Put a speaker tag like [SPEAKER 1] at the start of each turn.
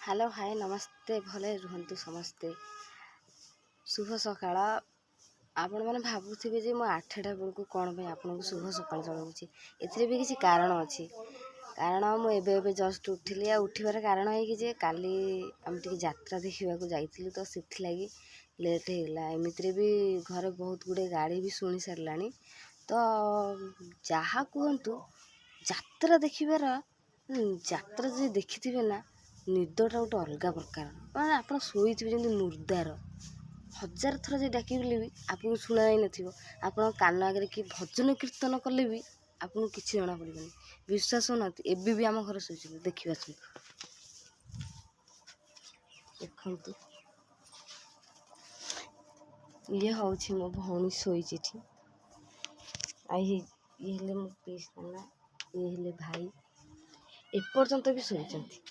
[SPEAKER 1] Hello, ହାଏ, ନମସ୍ତେ। ଭଲରେ ରୁହନ୍ତୁ ସମସ୍ତେ। ଶୁଭ ସକାଳ। ଆପଣମାନେ ଭାବୁଥିବେ ଯେ ମୁଁ 8ଟା ବେଳକୁ କ'ଣ ପାଇଁ ଆପଣଙ୍କୁ ଶୁଭ ସକାଳ ଜଣାଉଛି। ଏଥିରେ ବି କିଛି କାରଣ ଅଛି। କାରଣ ମୁଁ ଏବେ ଏବେ ଜଷ୍ଟ ଉଠିଲି। ଆଉ ଉଠିବାର କାରଣ ହେଇକି ଯେ କାଲି ଆମେ ଟିକେ ଯାତ୍ରା ଦେଖିବାକୁ ଯାଇଥିଲୁ, ତ ସେଥିଲାଗି ଲେଟ୍ ହେଇଗଲା। ଏମିତିରେ ବି ଘରେ ବହୁତ ଗୁଡ଼ିଏ ଗାଳି ବି ଶୁଣି ସାରିଲାଣି। ତ ଯାହା କୁହନ୍ତୁ, ଯାତ୍ରା ଦେଖିବାର, ଯାତ୍ରା ଯଦି ଦେଖିଥିବେ ନା, ନିଦଟା ଗୋଟେ ଅଲଗା ପ୍ରକାର। ମାନେ ଆପଣ ଶୋଇଥିବେ ଯେମିତି ମୁର୍ଦାର, ହଜାର ଥର ଯଦି ଡାକିଲେ ବି ଆପଣଙ୍କୁ ଶୁଣା ଯାଇନଥିବ। ଆପଣଙ୍କ କାନ ଆଗରେ କିଏ ଭଜନ କୀର୍ତ୍ତନ କଲେ ବି ଆପଣଙ୍କୁ କିଛି ଜଣାପଡ଼ିବନି। ବିଶ୍ୱାସ ହେଉନାହାନ୍ତି, ଏବେ ବି ଆମ ଘରେ ଶୋଇଛନ୍ତି। ଦେଖିବା ଆସନ୍ତୁ, ଦେଖନ୍ତୁ। ଇଏ ହେଉଛି ମୋ ଭଉଣୀ, ଶୋଇଛି ଏଠି। ଆଉ ଇଏ ହେଲେ ମୋ ପିଇସି ନାନା, ଇଏ ହେଲେ ଭାଇ। ଏପର୍ଯ୍ୟନ୍ତ ବି ଶୋଇଛନ୍ତି।